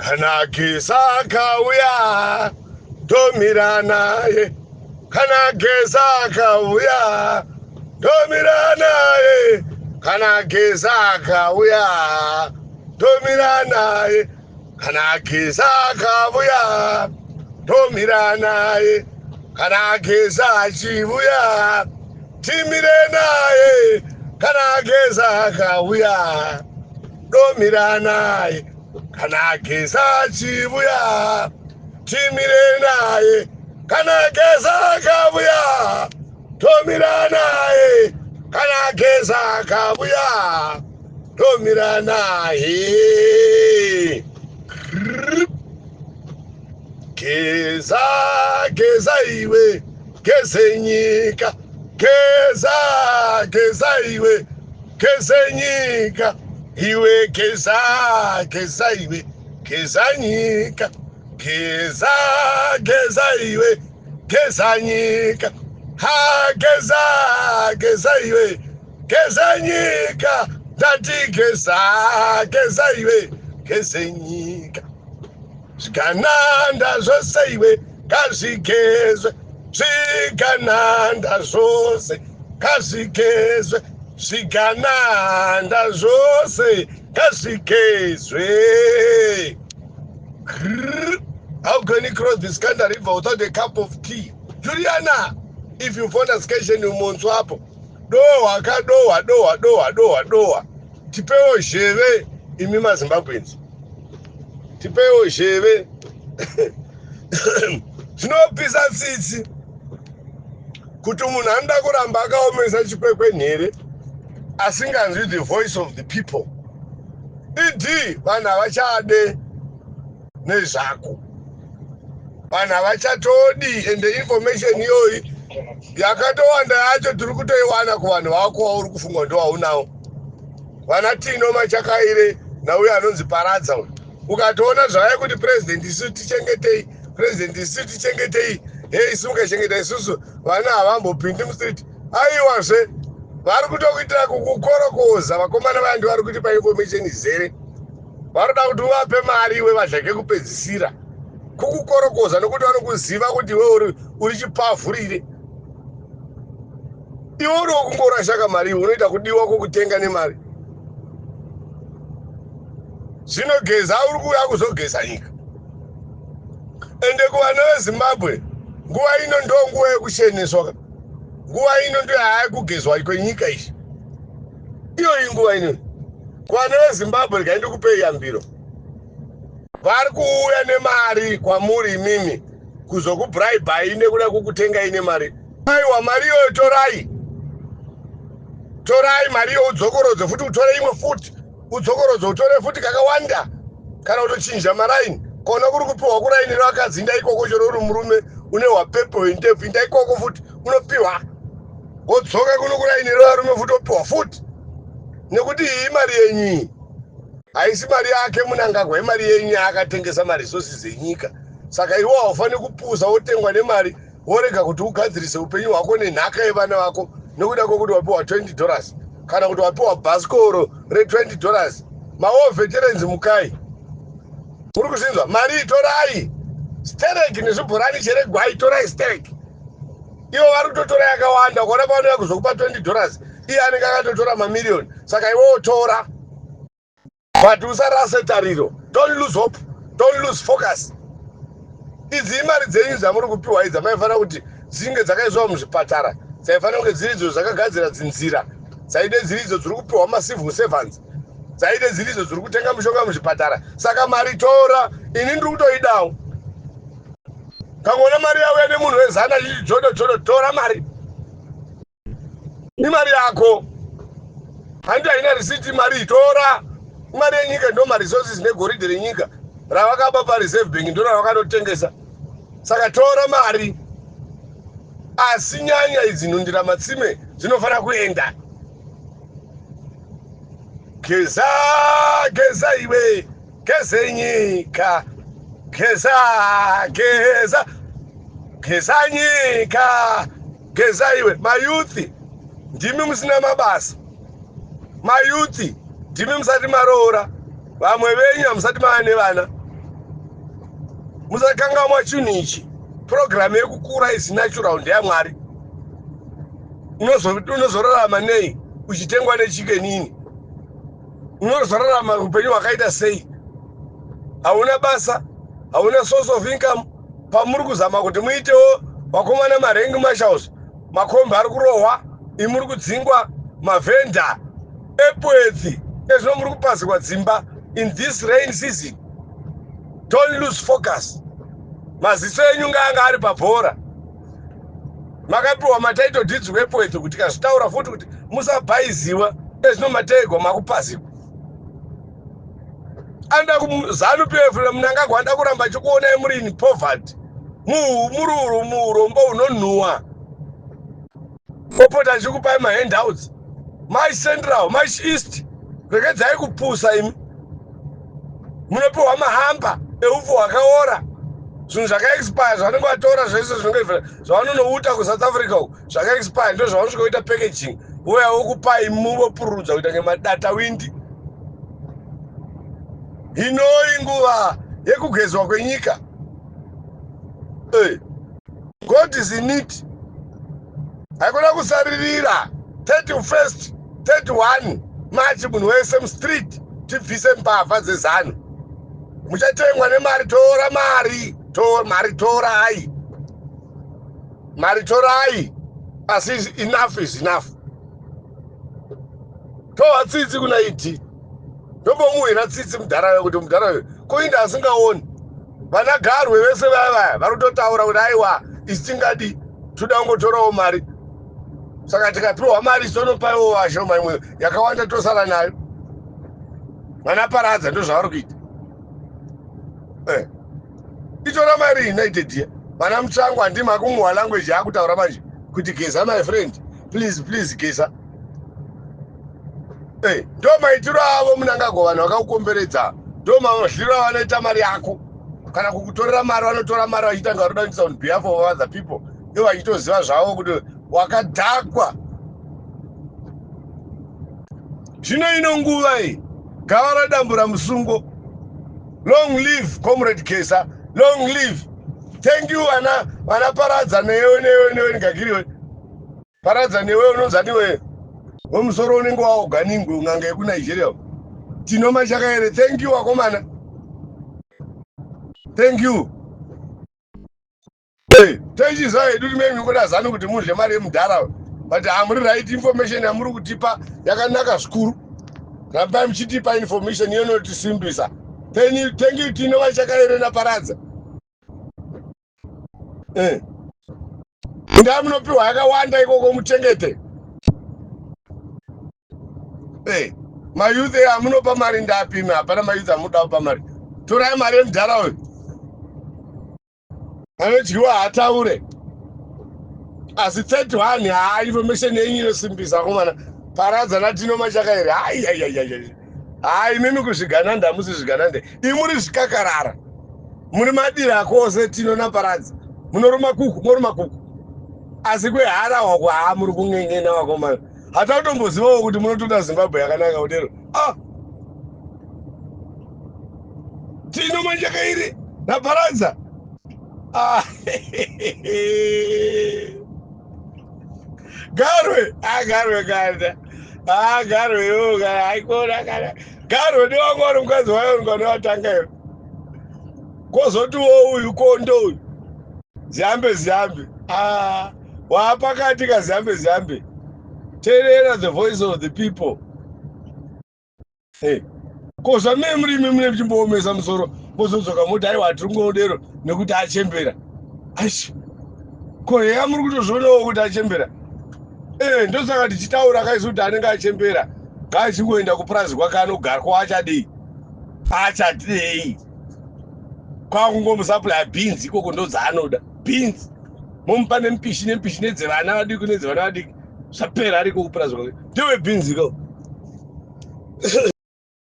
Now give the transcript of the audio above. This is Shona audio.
Kana Geza akauya ndomira naye. Kana Geza akauya ndomira naye. Kana Geza akauya ndomira naye. Kana Geza akauya ndomira naye. Kana Geza achiuya timire naye. Kana Geza akauya ndomira naye. Kana Geza achiuya timire naye. Kana Geza akauya tomira naye. Kana Geza akauya tomira naye. Geza, geza iwe, geze nyika. Geza, geza iwe, geze nyika. Iwe geza, geza iwe, geza nyika. Geza, geza iwe, geza nyika. Ha, geza, geza iwe, geza nyika. Ndati geza, geza iwe, geze nyika. Zvigananda zvose iwe ngazvigezwe. Zvigananda zvose ngazvigezwe. Zvigananda zvose ngazvigezwe. How can you cross the Skanda River without a cup of tea? Juliana, if you phone us question umonzwa apo. Dohwa kadohwa dohwa dohwa dohwa dohwa. Tipewo zheve imi maZimbabweans. Tipewo zheve. Zvinopisa tsitsi kuti munhu anoda kuramba akaomesa chikwekwe nhere asinganzwi the voice of the people. ED vanhu havachade nezvako. Vanhu havachatodi, ende information iyoyi yakatowanda yacho tiri kutoiwana kuvanhu vako wauri kufunga ndowaunawo. Vana Tino Machakaire nauyo anonzi Paradza uyu. Ukatoona zvavai kuti president isu tichengetei, president isu tichengetei, hei isu mukachengeta isusu vana havambopindi mustreet. Aiwazve vari kutokuitira kukukorokoza. Vakomana vaya vari kutipa information izere. Varoda kuti uvape mari iwe vadlake kupedzisira kukukorokoza, nokuti vanokuziva kuti iwe uri chipavhurire. Iwe uri wokungorashaka mari, iwe unoita kudiwa kwokutenga nemari. Zvino Geza uri kuuya kuzogeza nyika. Ende kuvana veZimbabwe, nguva ino ndo nguva yekusheneswa. Nguva ino ndo yaya kugezwa kwenyika izvi. Iyoyi nguva ino kuvana veZimbabwe, regai ndikupei yambiro. Vari kuuya nemari kwamuri imimi kuzokubraibai nekuda kukutengai nemari. Aiwa, mari iyoyo torai, torai mari iyo, udzokorodze futi, utore imwe futi, udzokorodze, utore futi kakawanda, kana kutochinja maraini. Kona kuri kupiwa kuraini revakadzi, inda ikoko. Chero uri murume une hwapepe hwendebvu, inda ikoko futi unopiwa. Wodzoka kuno kuraini revarume futi, wopiwa futi, nekuti iyi imari yenyu iyi, haisi mari yake Munangagwa, imari yenyu yaakatengesa maresources enyika. Saka iwe haufaniri kupusa wotengwa nemari, worega kuti ugadzirise upenyu hwako nenhaka yevana vako nekuda kwekuti wapiwa $20 kana kuti wapiwa bhasikoro re$20. Mawar veterans, mukai, muri kuzvinzwa? Mari torai stereki nezvibhorani cheregwai, torai stereki. Ivo vari kutotora yakawanda. Ukaona pavanouya kuzokupa $20, iye anenge akatotora mamiriyoni. Saka iwewo tora, but usarase tariro. Don't lose hope, don't lose focus. Idzi imari dzenyu dzamuri kupiwa idzi, maifanira kuti dzinge dzakaiswa muzvipatara, dzaifanira kunge dziri idzo dzakagadzira dzinzira, dzaide dziri idzo dziri kupiwa macivil servants, dzaide dziri idzo dziri kutenga mishonga muzvipatara. Saka mari tora, ini ndiri kutoidawo. Kangoona mari yauya nemunhu wezana jodo jodo, tora mari, imari yako, handi haina risiti. Mari tora, imari yenyika, ndo maresources negoridhe renyika ravakaba paReserve Bank, ndo ravakatotengesa. Saka tora mari, asi nyanya idzi nhundira matsime dzinofanira kuenda. Geza, geza iwe, geze nyika. Geza, geza, geza nyika, geza iwe. Mayouth, ndimi musina mabasa. Mayouth, ndimi musati maroora, vamwe venyu hamusati mava nevana. Musakangamwa chinhu ichi. Program yekukura is natural, ndeyamwari. Unozorarama nei uchitengwa neChicken Inn? Unozorarama upenyu hwakaita sei? Hauna basa, hauna source of income. Pamuri kuzama kuti muitewo vakomana marank marshals, makombi ari kurohwa, imuri kudzingwa, mavhenda Epworth ezvino muri kupazikwa dzimba. In this rain season, don't lose focus. Maziso enyu ngaanga ari pabhora. Makapiwa matitle deeds kuEpworth kuti kazvitaura futi kuti musabhaiziwa. Ezvino matego makupazikwa. Anoda Zanu PF, Mnangagwa anoda kuramba achikuonai muri in poverty, muri muurombo hunonhuwa, opota achikupai mahandouts. Mash Central, Mash East, regedzai kupusa imi. Munopiwa mahamba eupfu hwakaora, zvinhu zvakaexpire zvanenge vatora zvese zvinenge zvavanonouta kuSouth Africa uku zvakaexpire, ndo zvavanosvika kuita packaging, voya vokupai, muvopururudza kuita ngemadata windi. Hinoi nguva yekugezwa kwenyika. Hey, God is in it. Haikona kusaririra. 31st, 31 March, munhu wese mustreet, tibvise mbavha dzeZanu. Muchatengwa nemari. Tora mari, mari torai, mari torai, asi enough is enough. Towa tsitsi kuna iti ndombomuhwira tsitsi mudharayo kuti mudharayo koinda asingaoni. Vana Garwe vese vaya vaya vari kutotaura kuti aiwa, isi tingadi toda kungotorawo mari, saka tikapiwa mari tonopaiwo vashoma, imwe yakawanda tosara nayo. Vana Paradza ndo zvavari kuita. Itora mari United ye vana Mutsvango. Handima kumuhwa language yaakutaura manje kuti Geza my friend, please, please Geza. Ndo maitiro avo Mnangagwa. Vanhu vakakukomberedza ndo madyiro avanoita mari yako kana kukutorera mari. Vanotora mari vachiita nga varoda kuitisa on behalf of other people, ivo vachitoziva zvavo kuti wakadhakwa. Zvino ino nguva iyi gava radambura musungo. Long live Comrade Geza, long live. Thank you vana, vana Paradza, newe, newe, newe Ngagiriwe Paradza, newe unonzaniwe wemusoro unenge waoganingwe un'anga yekuNigeria, Tino Machakaere. Thank you vakomana, thank you. Hey, toichiziva hedu timemi kuda Zanu kuti mudle mari yemudhara, but hamuri right. Information yamuri kutipa yakanaka zvikuru. Rambai muchitipa information inotisimbisa. Thank you Tino Machakaere naParadza. Ndaa munopiwa yakawanda ikoko, muchengete. Mayouth amunopa mari ndapime? Hapana mayouth amunoda kupa mari. Torai mari yemudhara uyu. Anodyiwa haataure, asi 31. Haa, information yenyu inosimbisa komana Paradza naTino Machakaere. Haiyaiyaiyai, hai, imimi kuzvigananda hamusi zvigananda, imuri zvikakarara, muri madira akose. Tino naParadza munoruma kuku, moruma kuku, asi kweharawa kwa muri kun'en'ena vakomana. Hatakutombozivawo kuti munotoda Zimbabwe yakanaka kudero. Ah, Tino Machakaire naParadza. Ah, Garwe, ah, Garwe kana, ah, Garwe yo kana haikona kana Garwe ndiwangu uri mukadzi wayo ngano iyo. Kwozotiwo uyu Kondo uyu, Ziyambe Ziyambe, ah, waapakati kaZiyambe Ziyambe. Teerera the voice of the people. Hey. Ko zvamee muri imi mune muchimboomesa musoro, mozodzoka moti aiwa, tiri kungodero nekuti achembera. Aish, ko heya, muri kutozvionawo kuti achembera. Ndosaka tichitaura kaisi kuti anenge achembera ngaachingoenda kupurazi kwake anogara. Ko achadei? Achadei? Kwakungomusupply beans ikoko, ndo dzaanoda, beans. Momupa nempishi, nempishi nedzevana vadiki, nedzevana vadiki, zvapera. Ariko kupurazi kwake, ndewe beans ko.